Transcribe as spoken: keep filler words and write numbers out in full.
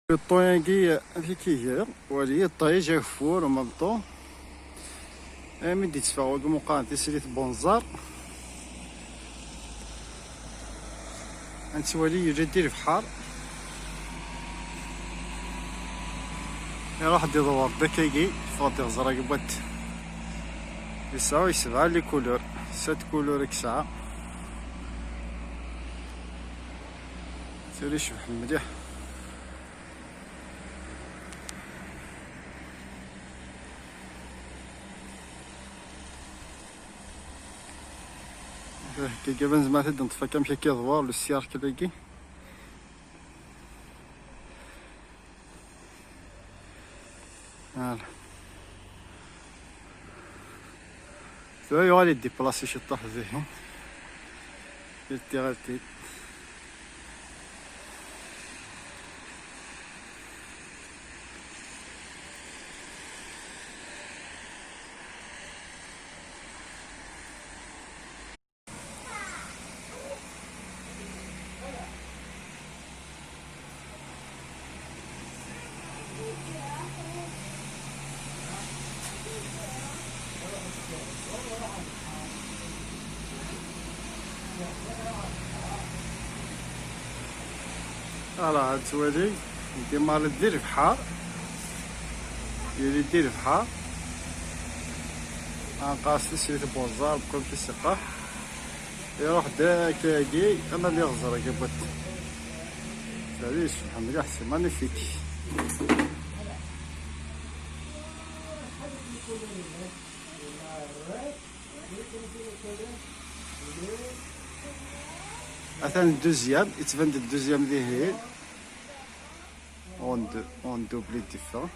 Iṭṭu-agi, amek i k-iga? Wali iṭṭij, ageffur, en même temps. Armi d-itteffeɣ wagi meqqar tislit n Bunẓar. Ad nettwali yuli-d i lebḥer. Iruḥ-d iḍewwer-d akkagi, yeffeɣ-d iɣẓer-agi n watt. Yesɛa sebɛa les couleurs, sept couleurs i yesɛa. Tura icebḥen mliḥ. Kagi ban zemreɣ ad d-neṭṭef akka amek akka iḍwer le cercle-agi. Voilà. Tura yuɣal yeddiplasi ciṭṭaḥ dihin. Yeddi ɣer tid. Ala, ad twali, yeddi Maled di lebḥer, yuli di lebḥer, anqas tisrit n Bunẓar, mkul tiseqqaḥ, iruḥ-d akkagi, ama d iɣẓer-agi n watt. Tali, yecbeḥ mliḥ, c'est magnifique. Atan deuxième, yettban-d deuxième dihin. On deux, on double i d-iffeɣ.